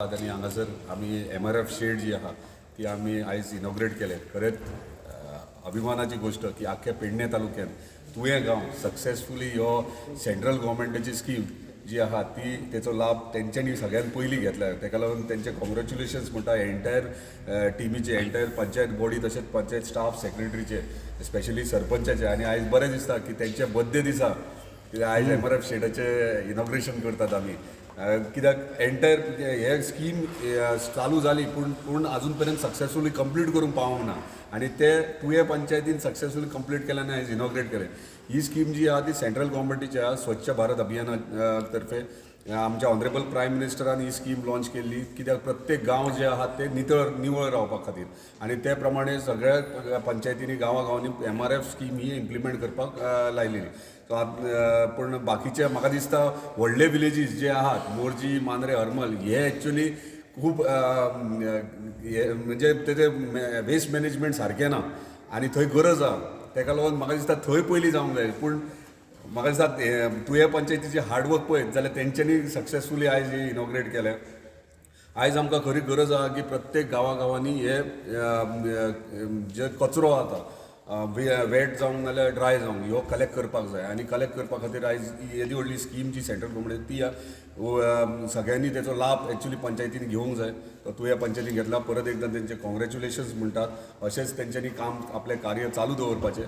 आनी हांगासर आमी एमआरएफ शेड जी आहा ती आमी आयज इनॉग्रेट केले. खरेंच अभिमानाची गोश्ट की आख्ख्या पेडणे तालुक्यान तुयें गांव सक्सेसफुली हो सेंट्रल गव्हर्मेंटाची स्कीम जी आहा ती तेचो लाभ तेंच्यांनी सगळ्यात पयलीं घेतला. तेका लागून तेंचे कॉंग्रेच्युलेशन्स म्हणटा एंटायर टिमीचे, एंटायर पंचायत बॉडी, तशेंच पंचायत स्टाफ, सेक्रेटरीचे, स्पेशली सरपंचाचे. आनी आयज बरें दिसता की तेंच्या बड्डे दिसा कित्याक आयज एमआरएफ शेडाचें इनॉग्रेशन करतात आमी. कित्याक एंटायर हे स्कीम चालू जाली पूण पूण अजून पर्यंत सक्सेसफुली कंप्लीट करूंक पावूंक ना आनी ते तुयें पंचायतीन सक्सेसफुली कंप्लीट केलें आनी आयज इनॉग्रेट केलें. ही स्कीम जी आहा ती सेंट्रल गव्हर्मेंटाची आहा. स्वच्छ भारत अभियाना तर्फे आमच्या ऑनरेबल प्रायम मिनिस्टरान ही स्कीम लॉन्च केल्ली, कित्याक प्रत्येक गांव जे आहात ते नितळ निवळ रावपा खातीर. आनी ते प्रमाणे सगळ्या पंचायतींनी, गांवा गांवांनी एमआरएफ स्कीम ही इम्प्लिमेंट करपाक लायलेली. सो आतां पूण बाकीचे म्हाका दिसता व्हडले विलेजीस जे आहात, मोरजी, मांद्रे, हरमल, हे एक्चुली खूब हे म्हणजे तेजे वेस्ट मॅनेजमेंट सारकें ना आनी थंय गरज आहा. तेका लागून म्हाका दिसता थंय पयलीं जावंक जाय. पूण म्हाका दिसता तुयें पंचायतीचें हार्डवर्क पळयत जाल्यार तेंच्यांनी सक्सेसफुली आयज हे इनॉग्रेट केलें. आयज आमकां खरी गरज आहा की प्रत्येक गांवा गांवांनी हे जे कचरो जाता, वेट जावं नाल्यार ड्राय जावं, ह्यो कलेक्ट करपाक जाय. आनी कलेक्ट करपा खातीर आयज येदी व्हडली स्कीम जी सेंट्रल गव्हर्मेंट ती सगळ्यांनी तेचो लाभ एक्चुली पंचायतीन घेवंक जाय. तो तुयें पंचायतीन घेतला, परत एकदां तेंचे कॉंग्रेच्युलेशन्स म्हणटात. अशेंच तेंच्यांनी काम, आपलें कार्य चालू दवरपाचें.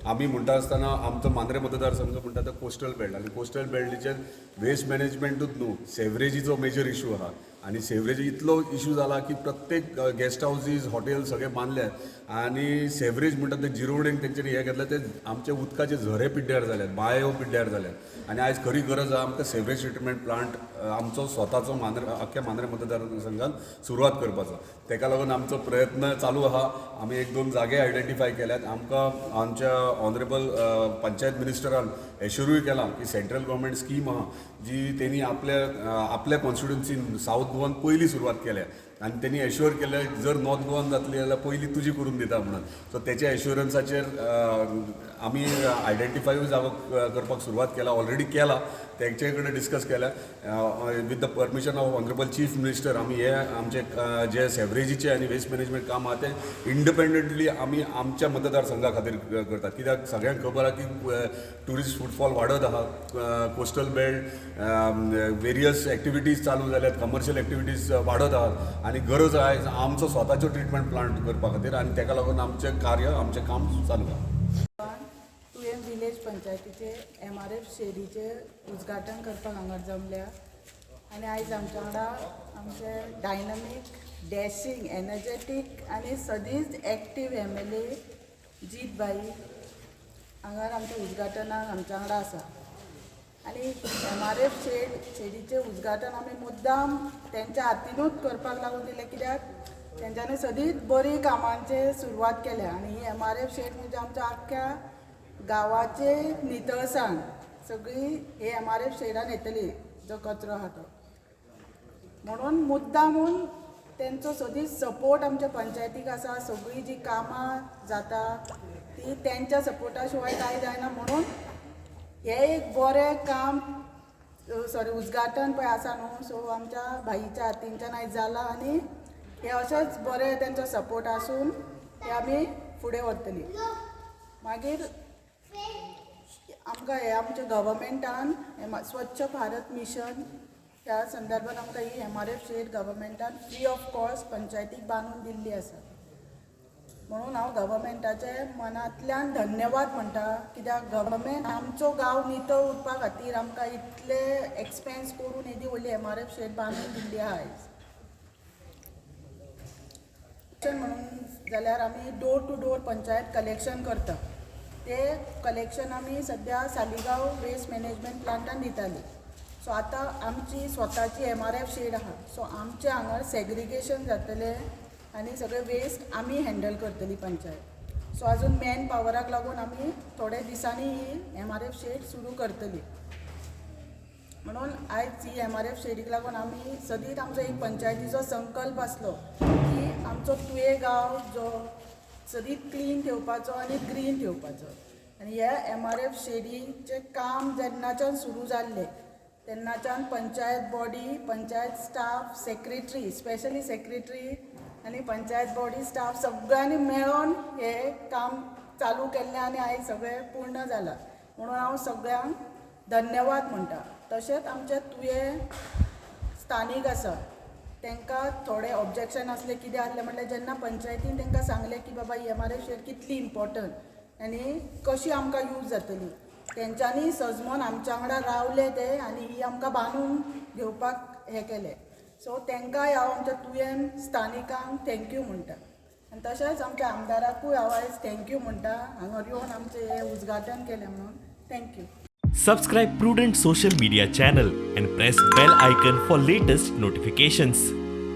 आमी म्हणटा आसतना आमचो मांद्रे मतदारसंघ म्हणटा तो कोस्टल बेल्ट आनी कोस्टल बेल्टीचेर वेस्ट मॅनेजमेंटूच न्हू, सेवरेजीचो मेजर इशू आहा. आनी सेवरेज इतलो इशू जाला की प्रत्येक गेस्ट हावजीस, हॉटेल सगळे बांदल्यात आनी सेवरेज म्हणटा ते जिरोवणेक तेंच्यांनी हें घेतलें, ते आमचे उदकाचे झरे पिड्ड्यार जाल्यात, बांयो पिड्ड्यार जाल्यात. आनी आयज खरी गरज आहा आमकां सेवरेज ट्रिटमेंट प्लांट आमचो स्वताचो मांद्रे, अख्ख्या मांद्रे मतदारसंघात सुरवात करपाचो. तेका लागून आमचो प्रयत्न चालू आहा. आमी एक दोन जागे आयडेंटिफाय केल्यात. आमकां आमच्या ऑनरेबल पंचायत मिनिस्टरान एश्युरूय केलां की सेंट्रल गव्हर्मेंट स्कीम आहा जी तेणी आपल्या आपल्या कॉन्स्टिट्युन्सीन सावथ गोवान पयली सुरवात केल्या आनी तेणी एश्युअर केलें, जर नॉर्थ गोवान जातली जाल्यार पयली तुजी करून दिता म्हणून. सो तेच्या एश्युरन्साचेर आमी आयडेंटिफायूय जागो करपाक सुरवात केला, ऑलरेडी केला, तेंचे कडेन डिस्कस केल्या. With the permission of honourable chief minister आमी हे आमचे जे सेवरेजीचे आनी वेस्ट मॅनेजमेंट काम आहा तें इंडिपेंडंटली आमी आमच्या मतदारसंघा खातीर करतात. कित्याक सगळ्यांक खबर आहा की ट्युरिस्ट फुटफॉल वाडत आहा, कोस्टल बेल्ट वेरियस एक्टिविटीज चालू जाल्यात, कमर्शियल एक्टिविटीज वाडत आहात आनी गरज आहा आमचो स्वताचो ट्रिटमेंट प्लांट करपा खातीर. आनी तेका लागून आमचें कार्य, आमचें काम चालू आहा. तुयें विलेज पंचायतीचे एमआरएफ शेडीचे उद्घाटन करपाक हांगा जमल्या आनी आयज आमच्या वांगडा आमचे डायनमीक, डॅशींग, एनर्जेटीक आनी सदींच एक्टीव एमएलए जीत भाई हांगार आमच्या उद्घाटनाक आमच्या वांगडा आसा. आनी एमआरएफ शेडीचें उद्घाटन आमी मुद्दाम तेंच्या हातीनूच करपाक लागून दिलें, कित्याक तेंच्यांनी सदींच बरी कामांचे सुरवात केल्या. आनी ही एमआरएफ शेड म्हणजे आमच्या आख्ख्या गांवाचे नितळसाण सगळी हे एमआरएफ शेडान येतली, जो कचरो आहा तो. म्हणून मुद्दामून तेंचो सदींच सपोर्ट आमच्या पंचायतीक आसा. सगळीं जी कामां जाता ती तेंच्या सपोर्टा शिवाय कांय जायना. म्हणून हें एक बरें काम, सॉरी, उद्घाटन पळय आसा न्हू, सो आमच्या भाईच्या हातीनच्यान आयज जालां आनी हे अशेंच बरें तेंचो सपोर्ट आसून हे आमी फुडें व्हरतली. मागीर आमकां हे आमच्या गव्हर्मेंटान स्वच्छ भारत मिशन ह्या संदर्भात आमकां ही एमआरएफ शेड गव्हर्मेंटान फ्री ऑफ कॉस्ट पंचायतीक बांदून दिल्ली आसा. म्हणून हांव गव्हर्मेंटाचे मनांतल्यान धन्यवाद म्हणटा, कित्याक गव्हर्मेंट आमचो गांव नितळ उरपा खातीर आमकां इतले एक्सपेन्स करून येदी व्हडली एमआरएफ शेड बांदून दिल्ली आहा आयज. म्हणून जाल्यार आमी door to door panchayat collection करता. ते कलेक्शन आमी सद्या सालिगांव वेस्ट मॅनेजमेंट प्लांटान दिताली. सो आतां आमची स्वताची एमआरएफ शेड आहा, सो आमचे हांगा सेग्रिगेशन जातलें आनी सगळे वेस्ट आमी हँडल करतली पंचायत. सो अजून मॅन पावराक लागून आमी थोडे दिसांनी ही एमआरएफ शेड सुरू करतली. म्हणून आयज ही एमआरएफ शेडीक लागून आमी सदींच आमचो एक पंचायतीचो संकल्प आसलो की आमचो तुये गांव जो सदींच क्लीन ठेवपाचो आनी ग्रीन ठेवपाचो. आनी ह्या एमआरएफ शेडीचें काम जेन्नाच्यान सुरू जाल्लें तेन्नाच्यान panchayat body, panchayat staff, secretary, specially secretary आनी पंचायत बॉडी स्टाफ सगळ्यांनी मेळोन हें काम चालू केल्लें आनी आयज सगळें पूर्ण जालां म्हणून हांव सगळ्यांक धन्यवाद म्हणटा. तशेंच आमच्या तुयें स्थानीक आसा, तांकां थोडे ऑब्जेक्शन आसलें, कितें आसलें म्हटल्यार, जेन्ना पंचायतीन तांकां सांगलें की बाबा एमआरएफ शेड कितली इम्पॉर्टंट आनी कशी आमकां यूज जातली, तेंच्यांनी सजमोन आमच्या वांगडा रावले ते आनी ही आमकां बांदून घेवपाक हें केलें. सो तांकांय हांव आमच्या तुयें स्थानिकांक thank you म्हणटा आनी तशेंच आमच्या आमदाराकूय हांव आयज thank you म्हणटा, हांगा येवन आमचें हें उद्घाटन केलें म्हणून. Thank you. Subscribe Prudent Social Media channel and press bell icon for latest notifications.